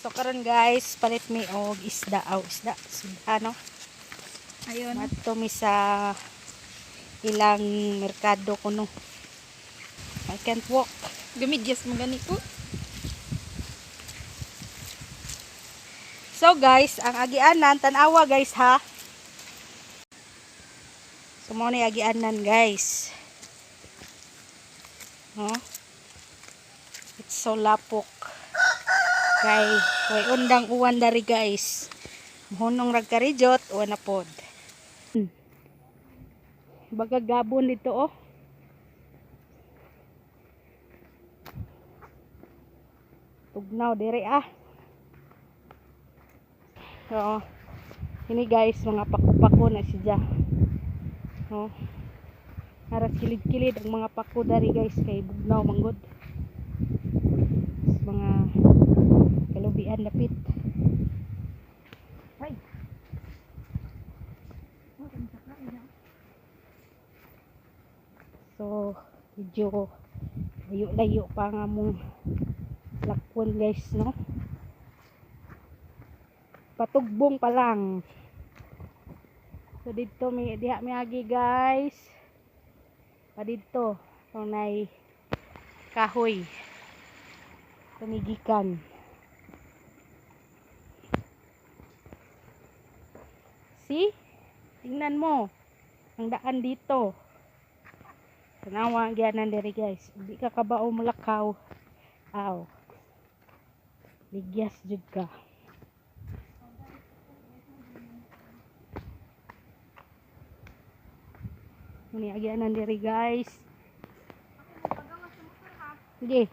So karon guys, palit mi og isda aw isda ano? Ayun. Madto mi sa ilang merkado kuno. I can't walk. Gamidyas mo gani ko. So guys, ang agianan, tanawa guys ha. So mao ni agianan, guys. No? It's so lapok. Kay way undang uwan dari, guys. Muhunong rag karijot, uwan na pod. Baga gabon dito oh. Tugnaw dire ah. So, ini guys, mga paku-pako na siya. No? Haras kilid-kilid ang mga pako dari guys, kay bugnaw manggod. Mga kalubian dapit. Ay. So, medyo layo-layo pa nga mong lakwon guys, no? Patugbong pa lang. So dito mi diha miagi guys. Pa dito nay kahoy. Tumigikan. See? Tingnan mo. Ang daan dito. Tanawa ang giyanan diri guys. Hindi ka kabao mulakaw. Aw. Ligyas jud ka. Muni agyanan diri guys. Sige.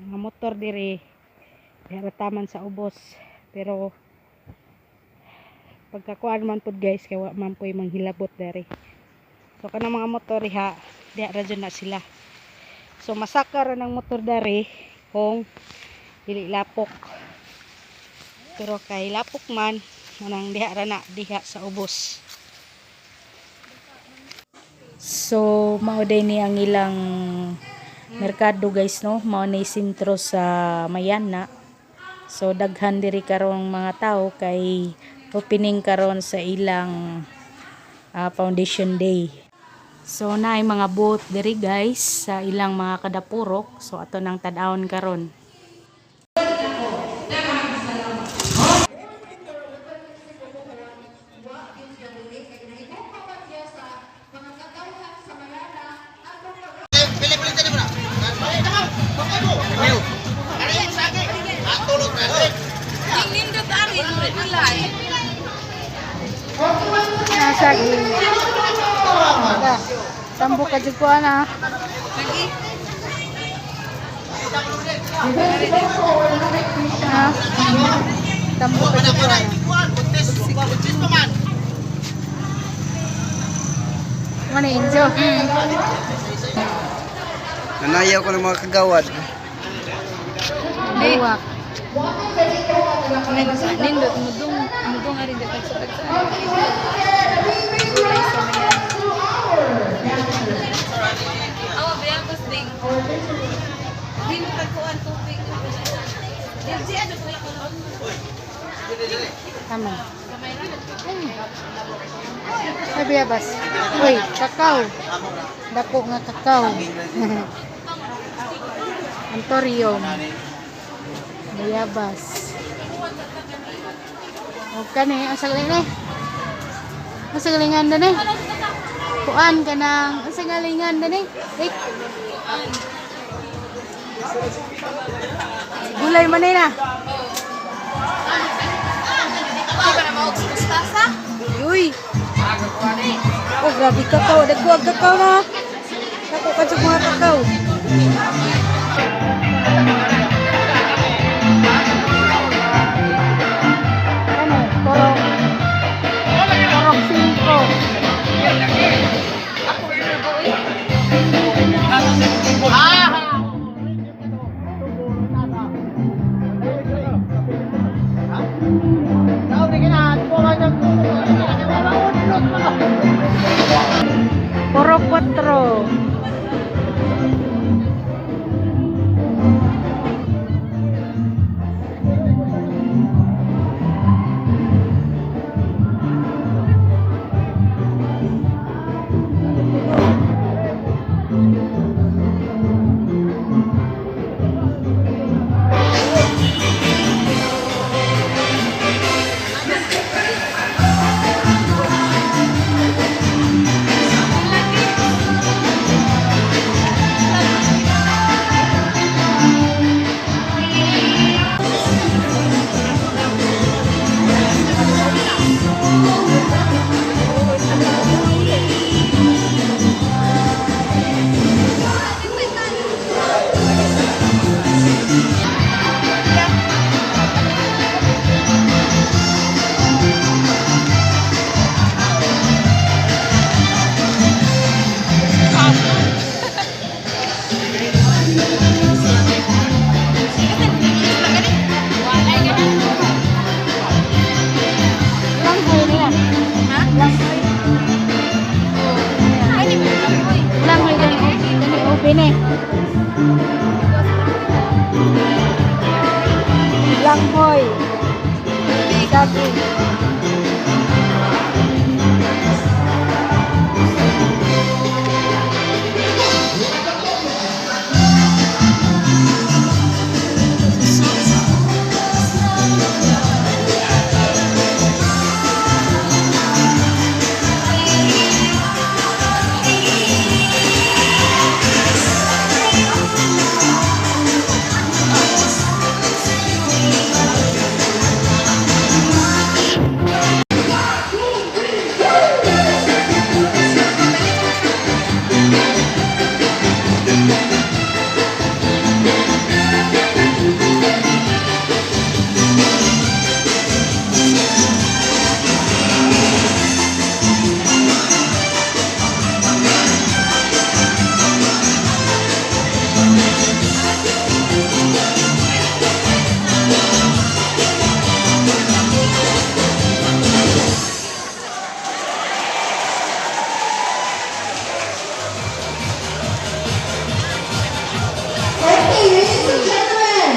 Mga motor diri taman sa ubos, pero pagkakuan man pud guys, kay wa man po'y manghilabot diri. So kanang mga motor diha, diha ra jud na sila. So masaka ra ng motor diri kung dili lapok, pero kay lapok man, manang diha ra na diha sa ubos. So mao day ni ang ilang merkado guys, no? Mao ni sentro sa Mayana. So daghan diri karong mga tao kay opening karon sa ilang foundation day. So naay mga booth diri guys sa ilang mga kadapurok. So ato nang tan-awon karon. Ning nindot ari gulay. Nasa Tambo ka jud ko ana. Lagi. Ha? Tambo ka jud ko ana. Mana injo? Nanayaw ko ng mga kagawad. Buwak. Nindot mudong mudong ari dito sa tagsa. Gulay sa Mayana. Awa bayabas ding. Di mo tagkuan tubig. Di ano ko lang. Tama. Ay, bayabas. Uy, kakao. Dako nga kakao. Antorium. Bayabas. O kani, asa galing ni? Asa galingan dani? Kuan ka nang asa galingan dani? Eh. Gulay man na. Di ba na mustasa? Uy. Oh, grabe kakao. Dagko ang kakao na. Dako ka sa mga kakao. Ano? Torong. Torong 5. Kwatro, kwatro. Langhoy niya. Ha? Langhoy. Ay, langhoy. Langhoy gani gani open eh. Langhoy. Saging. Okay, ladies and gentlemen,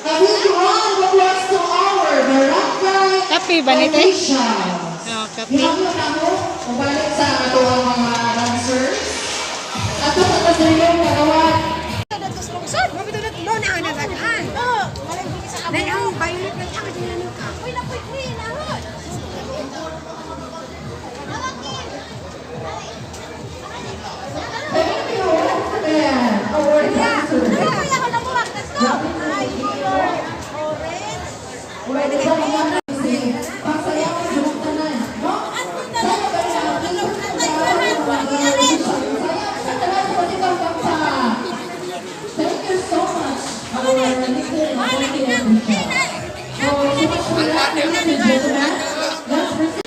a big round of applause to our barangay Kape ba ni te? officials. Oh, kape. Gihapon ako, mabalik sa atoang mga dancers. Ato sa kasulong kagawad. Thank you once again, our dancers. Pwede ba mga kasi pagsayawan sa tanan, no? Sana ba na sa tanan sa patikang bangsa. Thank you so much, our Mr. and Barangay officials. So much for that, ladies and gentlemen. Let's proceed.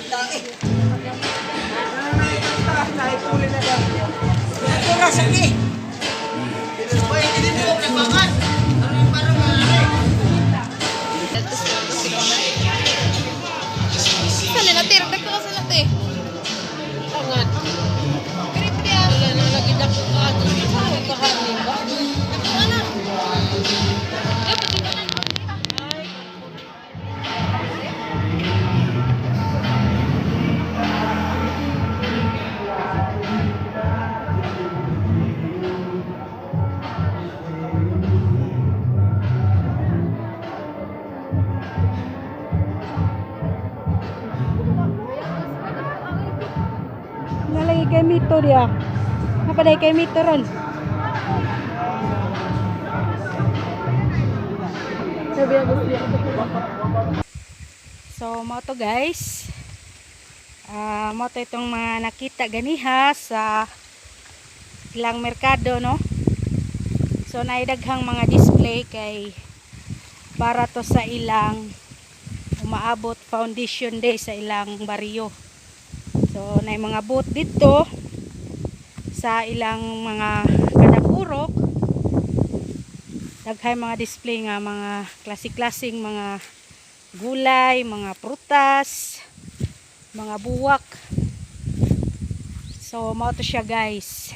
Saan na tira? Dagko ka sa nate. Tangad. Wala na lagi dako ka ato. Kahanin ba? Dako na. Nalagay kay mito diya. Napaday kay mito ron. So, mao to guys. Ah, mao to itong mga nakita ganiha sa ilang merkado, no? So, naidaghang mga display kay para to sa ilang umaabot foundation day sa ilang baryo. So, na mga booth dito sa ilang mga kada purok. Daghay mga display nga mga klase-klaseng mga gulay, mga prutas, mga buwak. So, So mao to siya, guys.